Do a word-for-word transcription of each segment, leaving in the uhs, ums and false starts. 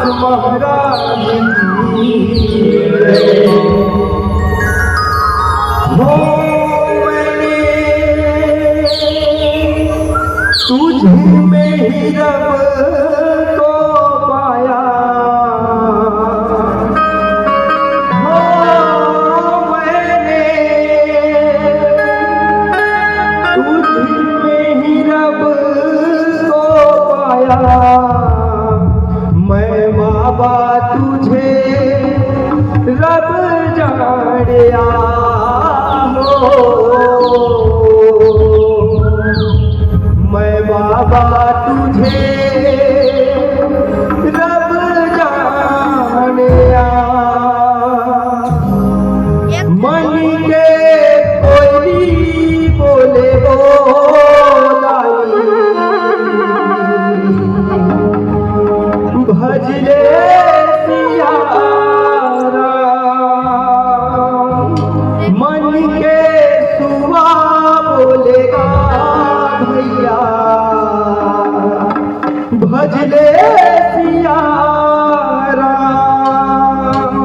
महाराज की जय। हो मैंने तुझ में ही रब को पाया। हो मैंने तुझ में ही रब को पाया। मैं बाबा तुझे रब जान गया हो। मैं बाबा तुझे रब जान गया। मन के कोयली बोले, ओ दाई, भज ले सिया राम। मन के सुआ बोले, ओ भैया, भज ले सिया राम।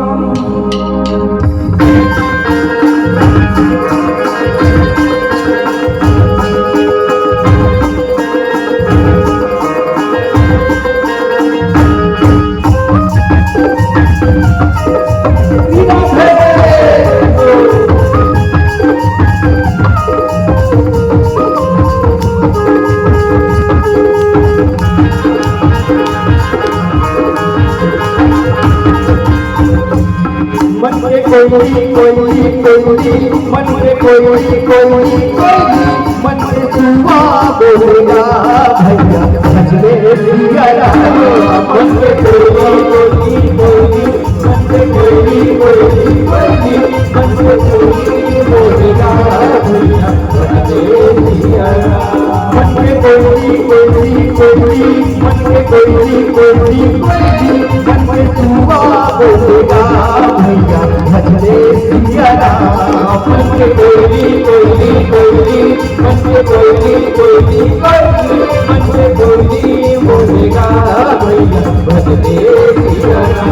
मन के कोयली, कोयली, कोयली, मन के कोयली, कोयली, कोयली, मन के सुआ बोलेगा भैया, भज ले सिया राम। मन के कोयली, कोयली, कोयली, मन के कोयली, कोयली, कोयली, मन के कोयली बोलेगा भैया, भज ले सिया राम। मन के कोयली, कोयली, कोयली, मन के कोयली, कोयली, कोयली, मन के सुआ बोलेगा भैया, भज ले सिया राम। मन के कोयली, कोयली, कोयली, मन के कोयली, कोयली, कोयली, मन के कोयली बोलेगा भैया, भज ले सिया राम।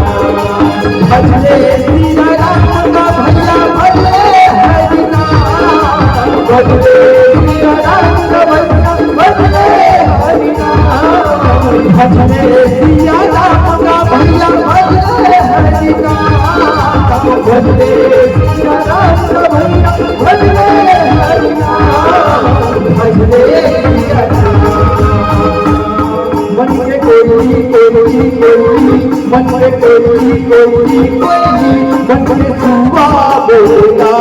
भज ले सिया राम का भैया, भज ले हरि नाम। भज ले सिया राम का भैया, भज ले हरि नाम। भज ले सिया राम का भैया, भज ले हरि नाम। भज ले सिया राम का भैया, भज ले हरि नाम। भज ले सिया राम। मन के कोयली, कोयली, कोयली, मन के कोयली, कोयली, कोयली, मन के सुआ बोलेगा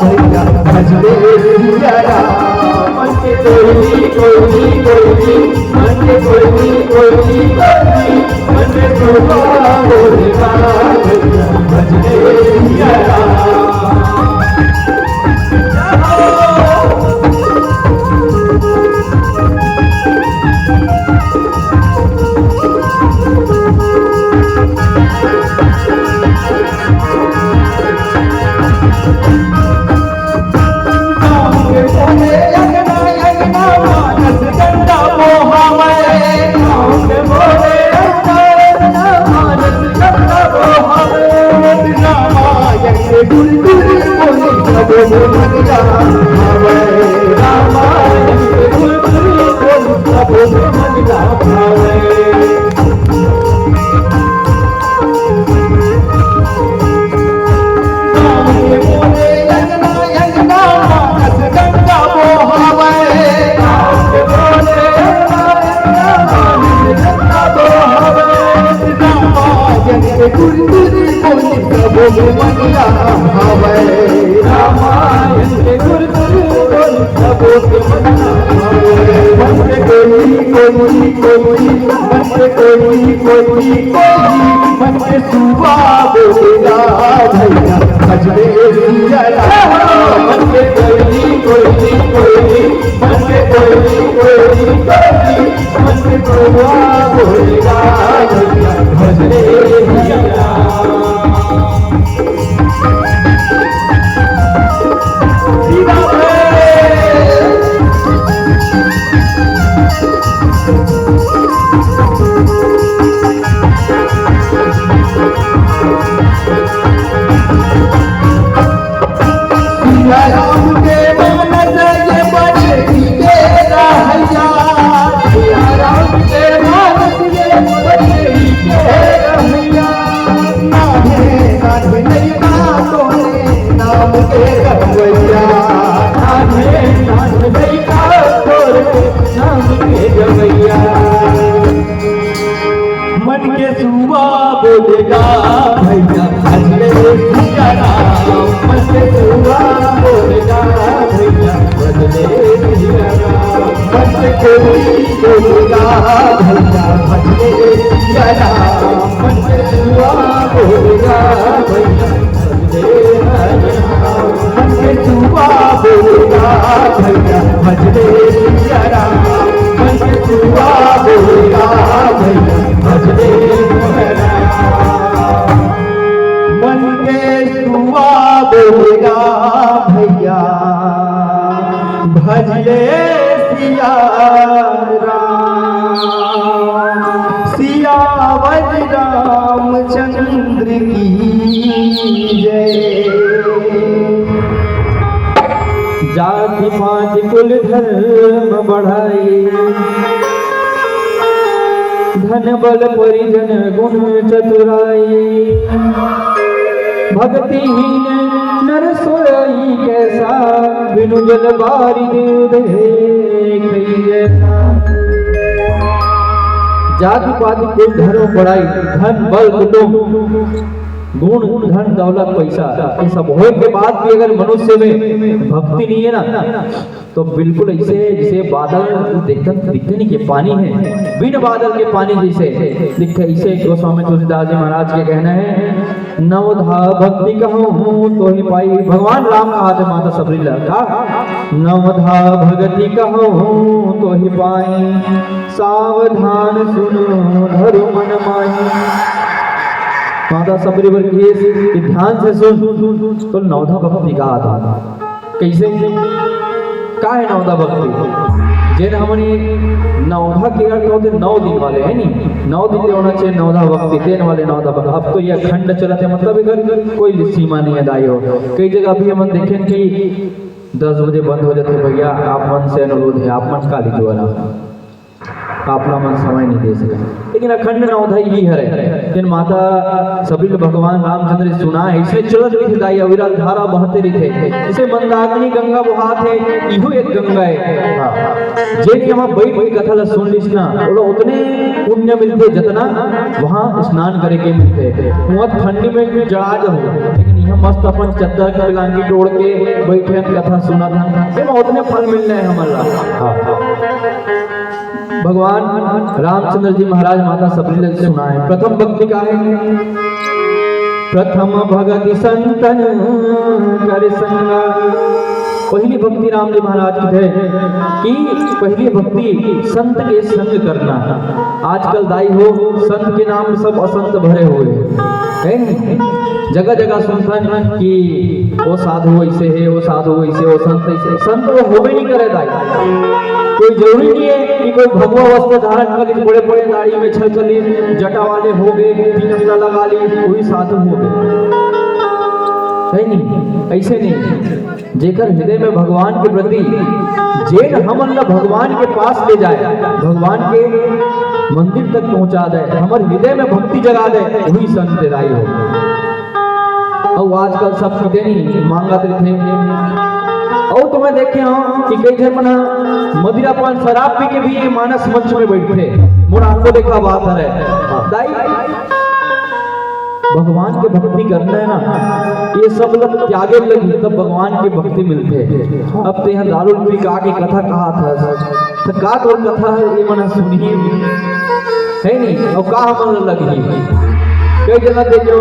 भैया, भज ले सिया राम। मन के कोयली, कोयली, कोयली, मन के कोयली, कोयली, कोयली, मन के सुआ बोलेगा भैया, भज ले सिया राम। मन के सुआ बोलेगा भैया, भजले सिया राम। मन के सुआ बोलेगा भैया, भजले सिया राम। मन के कोई बोलेगा भैया, भजले सिया राम। मन के सुआ बोलेगा भैया, भजले सिया राम। मन के सुआ बोलेगा भैया, भजले सिया राम। मन के सुआ बोलेगा भैया, भजले सिया राम। मन के सुआ बोलेगा भैया, भजले सिया राम। सियावर रामचंद्र की जय। जाति पाति कुल धर्म बढ़ाई, धन बल परिजन गुण चतुराई। भक्तिहीन नर सोई कैसा, बिनु जल बारि देव देखई जैसा। जाति पाति कुल धर्म बढ़ाई, धन बल कुटुंब गुण धन दौलत पैसा, ये सब होए के बाद भी अगर मनुष्य में भक्ति नहीं है ना, तो बिल्कुल ऐसे जैसे बादल दिखते, दिखते नहीं कि पानी है, बिन बादल के पानी जैसे दिखते, ऐसे गोस्वामी तुलसीदास जी महाराज के कहना है, "नवधा भक्ति कहूँ तो ही पाई।" भगवान राम कहा थे माता सबरी ला, का, "नवधा भक्ति कहूँ तो ही पाई, सावधान सुनो धरो मन माई।" माता सबरी बर कहिस कि ध्यान से सुन, तो नवधा भक्ति का आता। कैसे? का है नवधा भक्ति? जेन हमन ये नवधा के अर्थ होथे नौ दिन वाले, है नी? नौ दिन ले होना चाहिए नवधा भक्ति, तेन वाले नवधा भक्ति। अब तो ये अखंड चलत है, मतलब इधर कोई सीमा नहीं है दाई हो। कई जगह अभी हमन देखेन कि दस बजे बंद हो जाथे, भैया आप मन से अनुरोध है, आप मन काली जुआला। आपला मन समय नहीं दे सके, लेकिन अखंड नवधा ही हरे। तेन माता सबरी ल भगवान रामचंद्र सुना है, इसलिए चलत रहिथे दाई, अविरल धारा बहते रहिथे। जैसे मंदाकिनी गंगा बोहात है, इहू एक गंगा है। हाँ। जेन यहाँ बैठ के कथा ला सुन लिस ना, ओला उतने पुण्य मिलथे जतना वहाँ स्नान करे के मिलथे। वहाँ ठंडी में जड़ा जाहू, लेकिन यहाँ मस्त अपन चद्दर के बिलांगी ओढ़ के बैठे हन, कथा सुनत हन, एमा उतने फल मिलना है हमन ला। हाँ, हाँ। भगवान रामचंद्र जी महाराज माता सबरी ल सुनाए। प्रथम भक्ति का है? प्रथम भगति संतन कर संगा। पहली भक्ति राम जी महाराज की है कि पहली भक्ति संत के संग करना। आजकल दाई हो, संत के नाम सब असंत भरे हुए हैं, है नहीं? जगह जगह सुनथन कि वो साधु ऐसे है, वो साधु ऐसे, वो संत ऐसे। संत वो होबे नहीं करे दाई। कोई जरूरी नहीं है कि कोई भगवा वस्त्र धारण कर ली, बड़े बड़े दाढ़ी में छल कर ली, जटा वाले हो गए, टीका लगा ली, वही साधु हो गए, है नहीं? ऐसे नहीं। जेकर हृदय में भगवान के प्रति, जेन हमन ला भगवान के पास ले जाए, भगवान के मंदिर तक पहुंचा दे, हमर हृदय में भक्ति जगा दे, वही संत दाई हो। अउ आजकल सब किते नहीं मांगत रहिथे। अउ तो मैं देखे हूँ कि कई झन मन ह मदिरा पान शराब पी के भी ये मानस मंच में बैठथे। मोर आंखों देखा बात हरे। दाई, भगवान के भक्ति करना है ना, ये सब लग त्यागे लगी, तब भगवान की भक्ति मिलथे। अब ते यहाँ दारू पी के आके कथा कहात हस, तो का तोर कथा है, ये मन सुनही, है नहीं? और का हमन लगही? कई जगह देखो,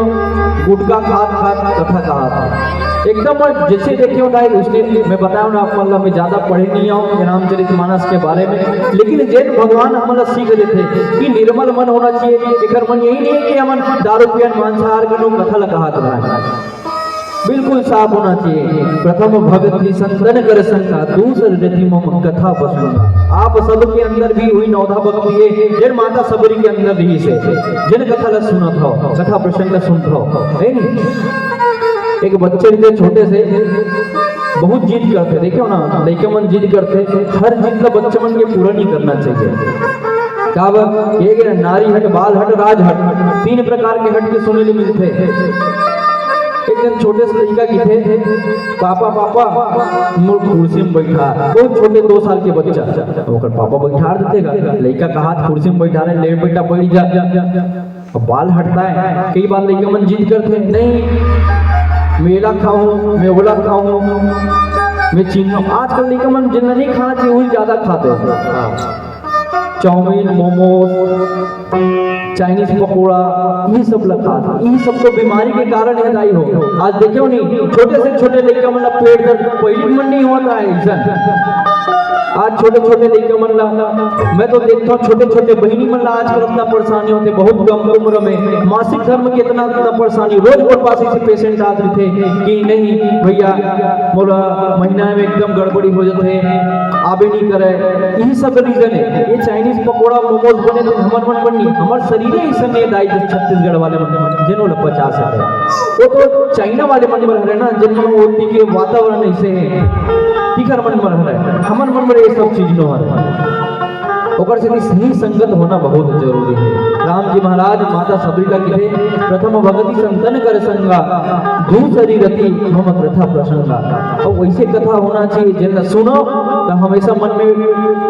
गुटखा खात खात कथा कहात है। एकदम मैं जैसे देखे हूँ दाई, उसने, मैं बताया ना आप मन ला, मैं ज्यादा पढ़े नहीं आऊँ रामचरित मानस के बारे में, लेकिन जेन भगवान हमन ला सीख देथे कि निर्मल मन होना चाहिए। एकर मन यही नहीं है कि हमन दारू पियन, मांसाहार करन, कथा ला कहात रहन। बिल्कुल साफ होना चाहिए। प्रथम भक्ति संतन कर संगा, दूसर रति मम कथा प्रसंगा। आप सबके अंदर भी वही नवधा भक्ति है, जेन माता सबरी के अंदर रहिसे, जेन कथा ला सुनत हो, कथा प्रसंग ला सुनत हो, है नहीं? एक बच्चे रहिथे छोटे से, बहुत जिद करथे, देखो ना, लइका मन जिद करथे, हर जिद ला बच्चे मन के पूरा नहीं करना चाहिए। काबर? ये कि नारी हट, बाल हट, राज हट, तीन प्रकार के हट के सुने ले मिलथे। एक दिन छोटे से लइका कहिथे, "पापा, पापा, मोर कुर्सी में बैठा।" बहुत छोटे, दो साल के बच्चा। ओकर पापा बैठार देथे गा। लइका कहात, "कुर्सी में बैठा रहे, ले बेटा, बैठ जा।" अब बाल हटता है। कई बार लइका मन जिद करथे, "नहीं, मैं एला खाऊं, मैं ओला खाऊं, मैं चिन्हूं।" आजकल लइका मन जेन नहीं खाना चाहिए, वही ज्यादा खाथे। चाउमीन, मोमोज, चाइनीज पकौड़ा, ये सब ला खात। ये सब तो बीमारी के कारण है दाई हो। आज देखो नहीं, छोटे से छोटे लइका मन ला पेट दर्द पहली मन नहीं होता है ऐसा। आज छोटे छोटे लइका मन ला, मैं तो देखता हूँ, छोटे छोटे बहिनी मन ला आजकल इतना परेशानी होते, बहुत कम उम्र में मासिक धर्म के इतना, इतना परेशानी। रोज मोर पास ऐसे पेशेंट आत रहिथे कि नहीं भैया, मोला महीना में एकदम गड़बड़ी हो जाथे, आबे नहीं करे। यही सब रीजन है। ये चाइनीज पकौड़ा, मोमोज बने थे, हमर मन बर नहीं, हमर शरीर ही ऐसा नहीं दाई, जो छत्तीसगढ़ वाले मन जेनो ला पचा सके। वो तो चाइना वाले मन बर हरे ना, जेन मन ओती के वातावरण ऐसे है, तिखर मन बर हरे, हमर मन बर ये सब चीज नो हरे। ओकर सेती सही संगत होना बहुत जरूरी है। राम जी महाराज माता सबरी ला कहिथे, "प्रथम भगति संतन कर संगा, दूसरी रति मम कथा प्रसंगा।" अब वैसे कथा होना चाहिए, जेन ला सुनो तो हमेशा मन में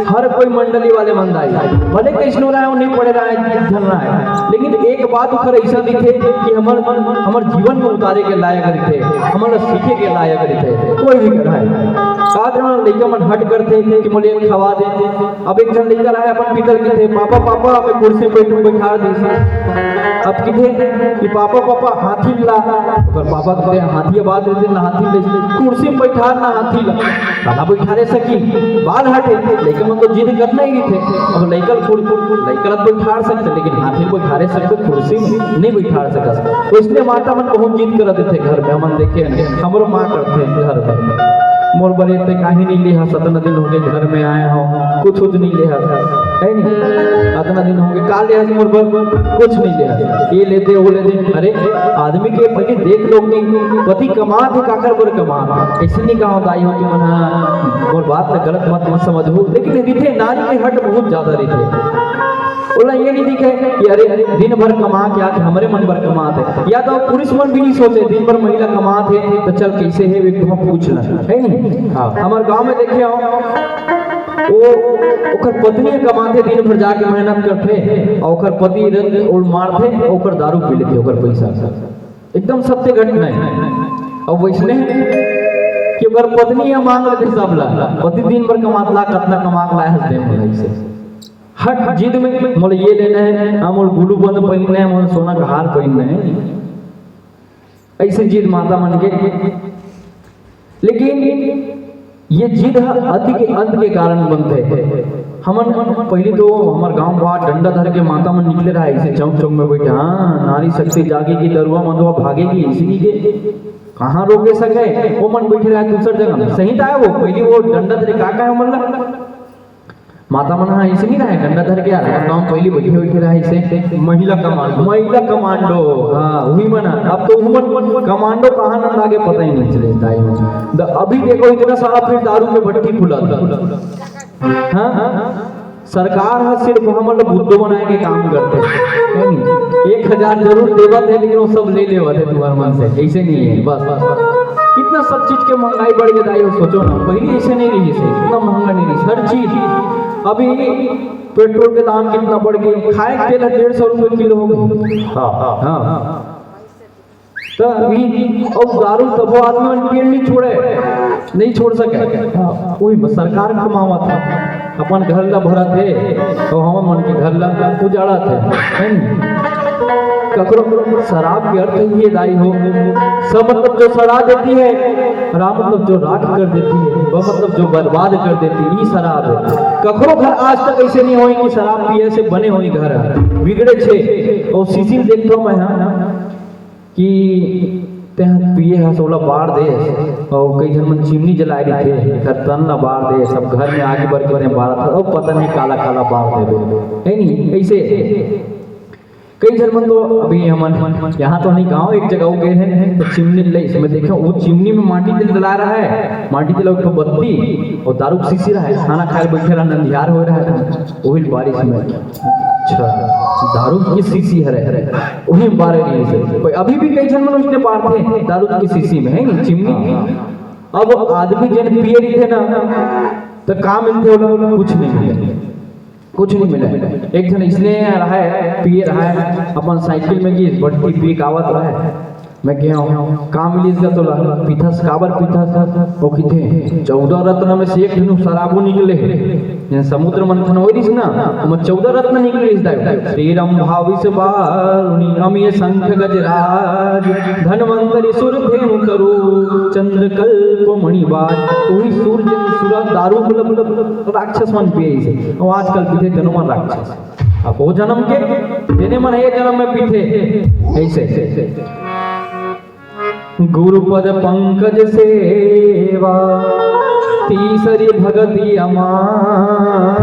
हर कोई मंडली वाले मन दाई, भले कैसनो रहे, नहीं पढ़े रहे, धन रहे, लेकिन एक बात ओकर ऐसा दिखे कि हमर, हमर जीवन में उतारे के लायक रहिथे, हमर ला सीखे के लायक रहिथे। कोई भी कढ़ाई का लइका मन हट करथे कि मोले खवा दे। अब एक झन लइका रहे अपन पिता ल कहिथे, "पापा, पापा, मैं कुर्सी में बैठूं, बैठार दीस।" अब कहिथे कि "पापा, पापा, हाथी ला।" ओकर पापा कहिथे, "हाथी बात रहिथे ना, हाथी ले कुर्सी में बैठार ना हाथी ला।" काला बैठारे सकी, बाल हटे, लइका मन तो जिद करना ही रहिथे। अब लइका ल कुर-, कुर-, लइका ला बैठार सकथे, लेकिन हाथी ल बैठारे सकथे, कुर्सी में नहीं बैठार सकस। तो इसलिए माता मन बहुत जिद करत रहिथे घर में, हमन देखे हन, हमरो माँ करथे घर में। मोर बर एते काहे नहीं ले हस, अतना दिन हो गए घर में आए हो, कुछ उछ नहीं ले हस, है नहीं? अतना दिन हो गए, का ले हस मोर बर? कुछ नहीं ले हस। ये लेते, वो लेते। अरे, आदमी के पहले देख लो कि पति कमात हे, काकर बर कमात हे। ऐसे नहीं कहा दाई हो तुमन, हाँ, मोर बात ला गलत मत, मत समझो, लेकिन रहिथे, नारी के हट बहुत ज्यादा रहिथे। ओला ये नहीं दिखे कि अरे, दिन भर कमा के आके हमरे मन बर कमात हे। या तो पुरुष मन भी नहीं सोचे, दिन भर महिला कमात हे, तो चल कैसे हे, एक बार पूछ ले, है नहीं? हाँ। हमारे गांव में देखे हो, वो, ओकर पत्नी कमाथे, दिन भर जाके मेहनत करथे, और ओकर पति रंग उड़ मारथे, ओकर दारू पी लेथे, ओकर पैसा। एकदम सत्य घटना है। अब वैसने कि ओकर पत्नी ह मांग लेथे सब ला, पति दिन भर कमात ला, कतना कमा के लाए हस दे मोला ऐसे। हट जिद में, मोला ये लेना है, हाँ, मोला गुलू बंद पहनना है, मोला सोना का हार पहनना है। ऐसे जिद माता मन के। लेकिन ये जिद ह अति के अंत के कारण बनथे। हमन पहली तो हमर गांव बाहर डंडा धर के माता मन निकले रहा, ऐसे चौक चौक में बैठे, "हाँ, नारी शक्ति जागेगी, दरुआ मदुआ भागेगी", ऐसे नहीं के कहाँ रोके सके, वो मन बैठे रहा दूसर जगह। सही तो है वो, पहली वो डंडा धर के का, का है हमन ला? माता मन ह ऐसे नहीं रहे, डंडा धर के यार, हमर गांव पहली बैठे बैठे रहे ऐसे। महिला कमांडो। महिला कमांडो, हाँ, वही मन ह। अब तो उमन कमांडो कहाँ नंदा के पता ही नहीं चले दाई हो। द-, अभी देखो इतना सारा फिर दारू के भट्टी खुला था। हाँ? सरकार ह सिर्फ हमन ला बुद्धू बनाए के काम करथे। है नहीं? एक हजार जरूर देवत है, लेकिन वो सब ले लेवत है तुम्हारे मन से। ऐसे नहीं है, बस। इतना सब चीज के महंगाई बढ़ गई दाई हो, सोचो ना, पहले ऐसे नहीं रही से, इतना महंगा नहीं रही हर चीज। अभी पेट्रोल के दाम कितना बढ़ गए, खाए के तेल डेढ़ सौ रुपए किलो हो गए। हाँ, हाँ। हाँ। तो अभी अब दारू तबो आदमी मन पीन नहीं छोड़े, नहीं छोड़ सके। हाँ, वही बस सरकार कमावत हे, अपन घर ला भरत हे, तो हम मन के घर ला उजाड़त हे, है नहीं? ककरो शराब के अर्थ ये दाई हो, स मतलब जो सड़ा देती है, रा मतलब जो राख कर देती है, ब मतलब जो बर्बाद कर देती है, ये शराब है। ककरो घर आज तक ऐसे नहीं होई कि शराब पिए से बने होई घर, बिगड़े छे। और सीसील देखता हूँ मैं, हाँ, कि तें पिए हस, ओला बार देस, अउ कई झन मन चिमनी जलाए रहिथे, एकर तन ला बार देस, सब घर में आगी बर के तें बारत हस, अउ पता नहीं काला काला बार देबे, है नी? ऐसे कई झन मन तो अभी हमन यहाँ तो नहीं, गाँव एक जगह हो गए हैं, तो चिमनी ले इसमें देखे, वो चिमनी में माटी तेल डला रहा है, माटी तेल एक ठो बत्ती और दारू के शीशी रहा है, खाना खाए बैठे रहा, नंदियार हो रहा है, वही बारिश में अच्छा, दारू के शीशी हरे, हरे, वही बारे नहीं से। कोई अभी भी कई झन मनुष्य ने बांटथे दारू के शीशी में, है नहीं, चिमनी। अब आदमी जेन पिए रहिथे ना, तो का मिलथे ओला? कुछ नहीं मिले, कुछ नहीं मिले। एक झन इसने रहे, पिए रहे, अपन साइकिल में गिस, बट्टी पी के आवत रहे। मैं कहेंव, "का मिलिस गा तोला? पीथस, काबर पीथस?" वो कहिथे, "चौदह रत्न में से एक ठन शराबो निकले हे।" जेन समुद्र मंथन होय रिहिस ना, ओमा चौदह रत्न निकले रिहिस दाई। क्षीरं भाविष बारुणी अमीय शंख गजराज, धन्वंतरि सुर धेनु तरु चंद्र कल्प मणि बाज। वही सूर जेन सुर दारू मतलब राक्षस मन पिए से, वो आजकल पीथे तेनो मन राक्षस। अब वो जन्म के, जेने मन ये जन्म में पीथे, ऐसे। गुरु पद पंकज सेवा, तीसरी भगति अमान,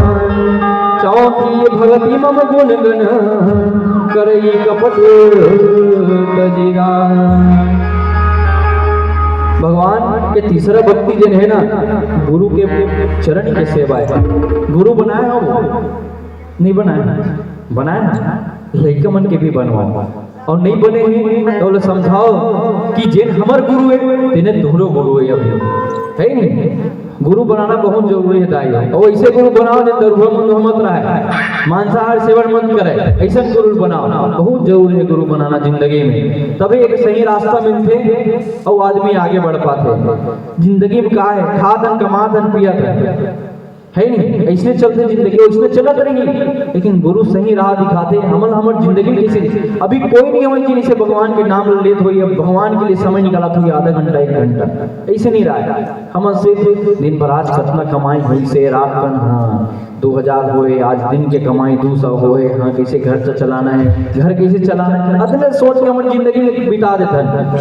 चौथी भगति मम गुण गण, करई कपट तजिगान। भगवान के तीसरा भक्ति जेन है ना, गुरु के चरण के सेवा है। गुरु बनाए हो, नहीं बनाए, बनाए ना, लइका मन के भी बनवाओ। और नहीं बने हे, तो ओला समझाओ कि जेन हमर गुरु है, तेने तोहरो गुरु है अभी, है नहीं? गुरु बनाना बहुत जरूरी है दाई। और ऐसे गुरु बनाओ, जेन दरुहा मुंह मत रहे, मांसाहार सेवन मत करे, ऐसा गुरु बनाओ। बहुत जरूरी है गुरु बनाना जिंदगी में, तभी एक सही रास्ता मिलथे और आदमी आगे बढ़ पाथे। जिंदगी में का है, खाथन, कमाथन, पियथन, है नहीं? ऐसने चलथे जिंदगी, ऐसने चलत रही। लेकिन गुरु सही राह दिखाथे, हमन हमर जिंदगी में किसी, अभी कोई नहीं होय जिनसे भगवान के नाम लेत होय, अब भगवान के लिए समय निकालत होय, आधा घंटा, एक घंटा, ऐसे नहीं रहा है। हमन सिर्फ दिन भर आज कतना कमाई होइसे, रात कन, हाँ, दो हजार होए, आज दिन के कमाई दो सौ होए, हाँ, कैसे घर से चलाना है, घर कैसे चलाना है, अतने सोच के हमर जिंदगी में बिता देथन।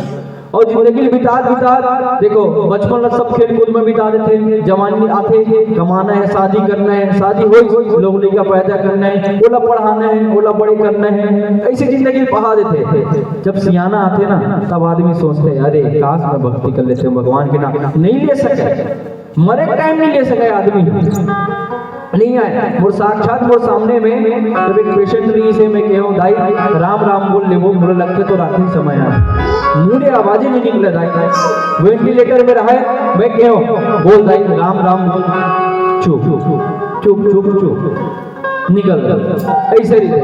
और जिंदगी ल बितात बितात, देखो, बचपन ला सब खेल कूद में बिता देथे, जवानी आथे, कमाना है, शादी करना है, शादी होइस, लोग लइका पैदा करना है, ओला पढ़ाना है, ओला बड़े करना है, ऐसे जिंदगी ल बहा देथे। जब सियाना आथे ना, तब आदमी सोचथे, "अरे, काश मैं भक्ति कर लेते, भगवान के नाम।" नहीं ले सके, मरे टाइम नहीं ले सके आदमी। नहीं आए। मोर साक्षात मोर सामने में जब एक पेशेंट रहिसे, मैं कहेंव, "दाई, राम राम बोल लेबो, मोला लगथे तोर आखिरी समय आय।" मुंह ले आवाज ही नहीं निकले दाई। वेंटिलेटर में रहे, मैं कहेंव, "बोल दाई, राम राम बोल।" चुप, चुप, चुप, चुप। निकल गए। ऐसे रहिथे।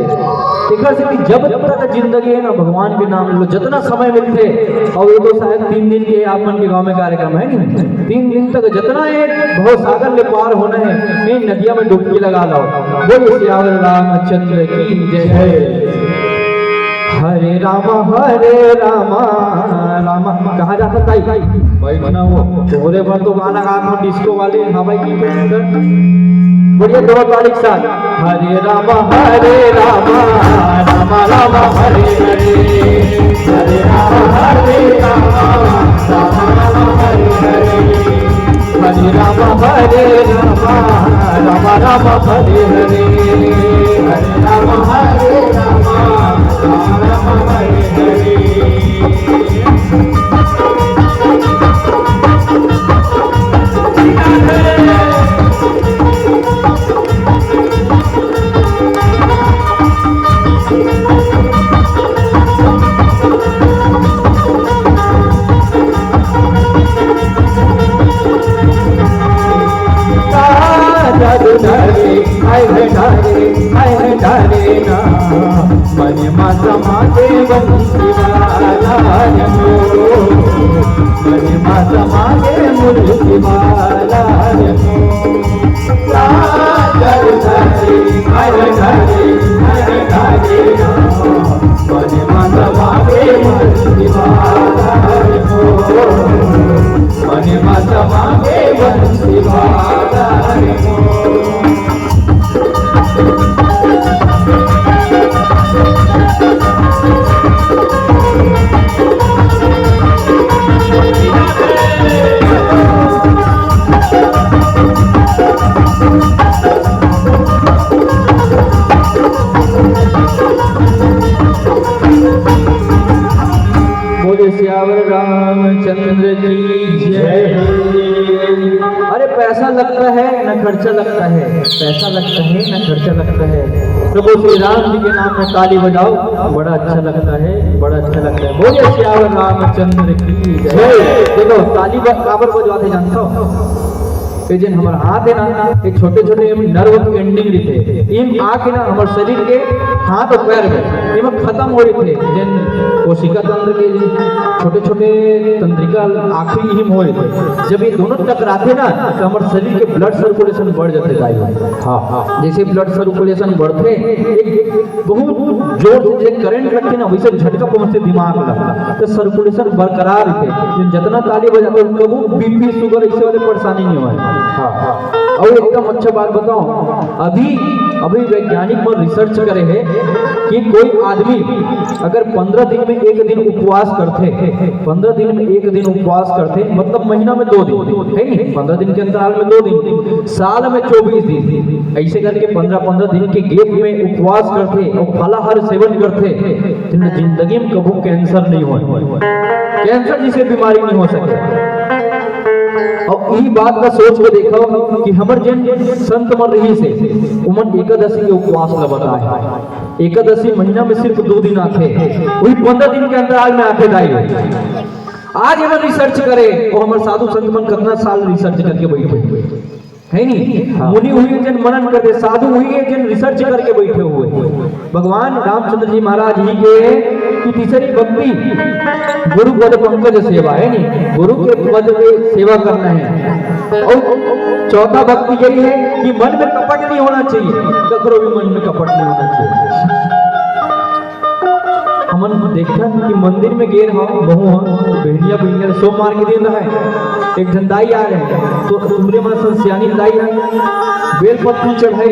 एकर से कि जब तक जिंदगी है ना, भगवान के नाम लो, जितना समय मिलथे। और ये तो शायद तीन दिन के आप मन के गांव में कार्यक्रम है नहीं, तीन दिन तक जितना ये भव सागर ले पार होना है, ये नदिया में डुबकी लगा लो। बोलिए सियावर रामचंद्र की जय। हरे राम, हरे राम, राम, कहाँ जाता ताई? भाई बना वो, तोरे बर तो गाना गात हो, डिस्को वाले, हाँ भाई, की पेंट कर। बढ़िया, दोनों ताली के साथ। हरे राम, हरे राम, राम राम, हरे हरे। हरे राम, हरे राम, राम राम, हरे हरे। हरे राम, हरे राम, राम राम, हरे हरे। हरे राम, हरे राम, राम राम, हरे हरे। मन मा समा के बंसी वाला रे हो, मन मा समा के मुरली वाला रे हो। सागर धरे, हर धरे, हर धरे हो, मन मा समा के मुरली वाला रे हो, मन मा समा के बंसी वाला रे हो। बोले सियावर रामचंद्र की जय। अरे, पैसा लगता है, खर्चा लगता है, पैसा लगता है, ना खर्चा लगता है। प्रभु श्री राम जी के नाम में ताली बजाओ, बड़ा अच्छा लगता है, बड़ा अच्छा लगता है। बोलिए सियावर रामचंद्र की जय। देखो, ताली ब-, काबर बजवाथे जानथव? ये जेन हमर हाथ हे ना, ये छोटे-छोटे एम नर्व के एंडिंग रहिथे। एम आके ना हमर शरीर के हाथ अउ पैर में एमा खत्म हो रहिथे। जेन कोशिका तंत्र के जे छोटे-छोटे तंत्रिका आखिरी इही में हो रहिथे। जब ये दोनों टकराथे ना, तो हमर शरीर के ब्लड सर्कुलेशन बढ़ जाथे दाई। हाँ, हाँ। जैसे ब्लड सर्कुलेशन बढ़थे, एक बहुत जोर से जे करंट लगथे ना, वैसे झटका पहुंचथे दिमाग ला, तो सर्कुलेशन बरकरार रहिथे। जेन जतना ताली बजाथे, कभू बीपी, शुगर, ऐसे वाले परेशानी नहीं होय। हाँ, हाँ। अउ एकदम अच्छा बात बताओ, अभी, अभी वैज्ञानिक मन रिसर्च करे हे कि कोई आदमी अगर पंद्रह दिन में एक दिन उपवास करथे, पंद्रह दिन में एक दिन उपवास करथे, मतलब महीना में दो दिन, हे नहीं, पंद्रह दिन के अंतराल में दो दिन, साल में चौबीस दिन, ऐसे करके पंद्रह पंद्रह दिन के गैप में उपवास करथे अउ फलाहार सेवन करथे, तेन जिंदगी में कभू कैंसर नहीं होय। कैंसर जैसे बीमारी नहीं हो सके। अब इही बात का सोच के देखो कि हमर जेन संत मन रहिस हे, उमन एकादशी के उपवास ला बताए। एकादशी महीना में सिर्फ दो दिन आथे, वही पंद्रह दिन के अंतराल में आथे दाई। आज एमन रिसर्च करे, वो हमर साधु संत मन कितना साल रिसर्च करके बैठे हुए, हे नहीं? हाँ। मुनि हुए जेन मनन करथे, साधु हुए जेन रिसर्च करके बैठे हुए। भगवान रामचंद्र जी महाराज ही के कि तीसरी भक्ति गुरु पद पंकज सेवा, हे नहीं? गुरु के पद के सेवा करना है। अउ चौथा भक्ति यही है कि मन में कपट नहीं होना चाहिए, ककरो भी मन में कपट नहीं होना चाहिए। हमन देखथन कि मंदिर में गे रहव, महूं ह, बहनिया बहनिया सोमवार के दिन रहय, एक झन दाई आ रहे, तो तुमरे मन सन सियानी दाई ह, बेल पत्ती चढ़ाई,